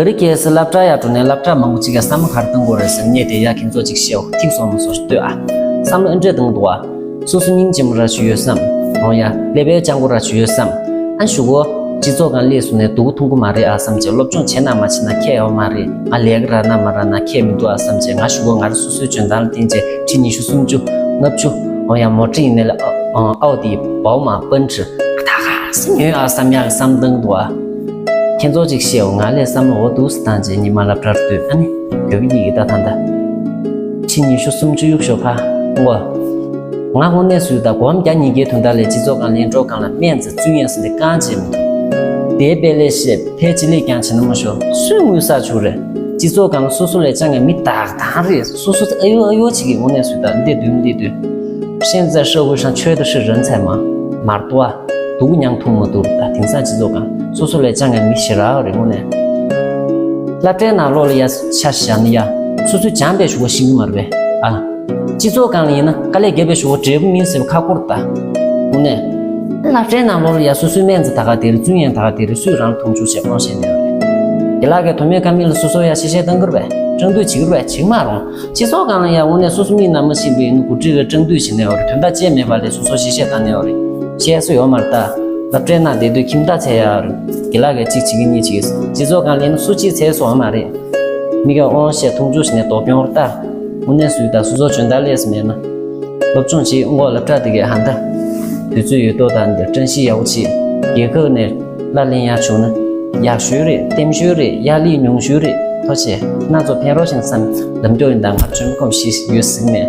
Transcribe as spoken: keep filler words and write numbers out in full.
ད་རེས་ཁྱེད་ཚོ་སློབ་གྲྭ་ཡར་འགྲོ་ནས་སློབ་གྲྭ་མང་པོ་ཅིག་ག་བསམ་བློ་ག་རེ་གཏོང་དགོས་རེད་ཟེར་ངས་དེ་ཡ་ཁྱེད་ཚོ་ཅིག་བཤད་འོ། ཐིག་སོང་མ་སོང་ལྟོས་ཨ། བསམ་བློ་ཨེ་འདྲས་གཏོང་གི་འདུག་ཨ། སོ་སོ་སྙིང་རྗེ་མོ་ར་ཅིག་ཡོད་བསམ། འོ་ཡ། ཀླད་པའི་སྤྱང་པོ་ར་ཅིག་ཡོད་བསམ། ཨ་ཞུ་གོ། སྤྱི་ཚོགས་སྒང་སླེབས་སོང་ནས་སྡུག་པོ་མཐོང་གི་མ་རེད་ཨ་བསམ་བྱས། སློབ་སྦྱོང་བྱས་ན་མ་བྱས་ན་ཁྱད་ཡོད་མ་རེད། ང་ལས་ཀ་རག་ན་མ་རག་ན་ཁྱད་མི་འདུག་ཨ་བསམ་བྱས། ང་ཞུ་གོ། ང་རང་སོ་སོའི་འཇོན་ཐང་ལ་བརྟེན་བྱས་ཁྲི་ཉི་ཤུ་སུམ་ཅུ་ལྔ་བཅུ། འོ་ཡ། མོ་ཊ་ཡིན་ནའི་ལ་ཨ་ཨ་ཨའོ་ཌི་བའོ་མ་སྤུན་ཁྲི་ད་ག་སེ་ཉོས་ཨ་བསམ་ཡག་བསམ་བཏང་གི་འདུག་ཨ། ཁྱེད་ཚོ་ཅིག་བཤད་འོ། ང་ལས་བསམ་བློ་འོ་འདུག་སེ་བཏང་བྱས་ཉི་མ་སློབ་གྲྭར་སྡོད་ཨ་ནི། དགོས་ཀྱི་ཡིན་ད་ད་ད། ཁྲི་ཉི་ཤུ་སུམ་ཅུ་གཡུག་ཞོག་ཕ། ངོ་། ང་དངོས་གནས་སུ་ད་སྒོམ་བརྒྱ་ཉིས་བརྒྱའི་དོན་དག་ལས་སྤྱི་ཚོགས་སྒང་ལས་འགྲོ་སྒང་ལ་སྨན་རྩིས་བཙུན་ཡང་ཟིན་ཏེ་རྐང་བྱེད་མི་ཐུབ། དེའི་དཔེ་ལས་བཤད་ཕལ་ཆེ་ལས་ཀྱང་བྱེད་ན་མ་ཤོར་སུས་དངུལ་བསགས་ཆོག་རེད། སྤྱི་ཚོགས་སྒང་ལ་སོ་སོ་ལས་ཅང་གི་མི་དག་དང་རེད། སོ་སོ་ཨ་ཡོ་ཨ་ཡོ་བྱེད་ཀྱི་དངོས་གནས་སུ་ད་འདི་དུས་འདི་དུས། 现在社会上缺的是人才吗？མ་གཏོགས། སྡུག་མྱངས་ཐུབ་མ་ཐུབ་ད་དེང་སང་སྤྱི་ཚོགས་སྒང་སོ་སོ་ལས་ཅང་གི་མི་ཞེ་དྲག་རེད་དངོས་གནས། སློབ་གྲྭའི་ནང་ལོགས་ལ་ཡ་ཆ་བཞག་ན་ཡ། སོ་སོའི་སྦྱངས་པའི་ཞུ་བ་ཤེས་ཀྱི་མ་རེད་པས་ཨ། སྤྱི་ཚོགས་སྒང་ལ་ཡིན་ན་དཀའ་ལས་བརྒྱབ་པའི་ཞུ་བ་འབྲས་བུ་སྨིན་ཟེར་བ་ཁག་པོ་རེད་ད། དངོས་གནས། སློབ་གྲྭའི་ནང་ལོགས་ལ་ཡ་སོ་སོའི་སྨན་རྩིས་ད་ག་དེ་རེད། བཙུན་ཡང་ད་ག་དེ་རེད། སུས་རང་ལ་མཐོང་ཆུང་བྱས་དབང་ཤེད་ནས་རེད། དགེ་ལགས་ཀྱི་དོ་མེད་ཁ་མིག་ལ་སོ་སོ་ཡ་ཤེས་བཤད་གཏང་གི་རེད་པས། སྤྲང་ཐུལ་བྱེད་ཀྱི་རེད་པས། བྱེད་མ་རུང་། སྤྱི་ཚོགས་སྒང་ལ་ཡ་དངོས་གནས་སོ་སོ་མིག་ནང་མ་ཤེས་པའི་ཡིན་ན་འགོ་ཁྲིད་ཀྱི་སྤྲང་ཐུལ་བྱེད་ནས་ཡོད་རེད། དོན་དག་ཅི་མེད་པ་ལས་སོ་སོ་ཤེས་བཤད་བཏང་ནས་ཡོད་རེད། བཤད་ས་ཡོད་མ་རེད་ད། སློབ་གྲྭའི་ནང་བསྡད་དུས་ཁྱིམ་བདག་བྱས་ཡ་རེད། དགེ་ལགས་ཀྱིས་གཅིག་བྱེད་ཀྱི་གཉིས་བྱེད་ཀྱི། སྤྱི་ཚོགས་སྒང་ལ་ཡིན་ན་སུ་གཅིག་བྱས་སོང་མ་རེད། མི་ག་དབང་ཤེད་མཐོང་ཆུང་བྱས་ནས་དོ་སྐྱོང་རེད་ད། དངོས་གནས་སུ་ད་སོ་སོ་འཇོན་ཐང་ལས་སུ་མེད་ན། སློབ་སྦྱོང་བྱེད་དངོས་སློབ་གྲྭ་དེ་གའི་ཧ་ད། དུས་ཚོད་ཡོད་དོ་ད་འདིར་བཀྲ་ཤིས་ཡག་པོ་བྱེད། རྒྱལ་ཁབ་ནས་གླ་ལེན་ཡག་བྱུང་ན། ཡག་ཤོས་རེད། ལྟེམ་ཤོས་རེད། ཡར་སླེབས་ཉུང་ཤོས་རེད། ཐུགས་རྗེ་ཆེ། སྣ་ཚོགས་ཕན་རོགས་ཞིང་བསམ་ལམ་སྐྱོ་ཡིན་ད་ང་བཅོམ་ཁོམ་ཞིག་ཡོད་ཟིག་མེད།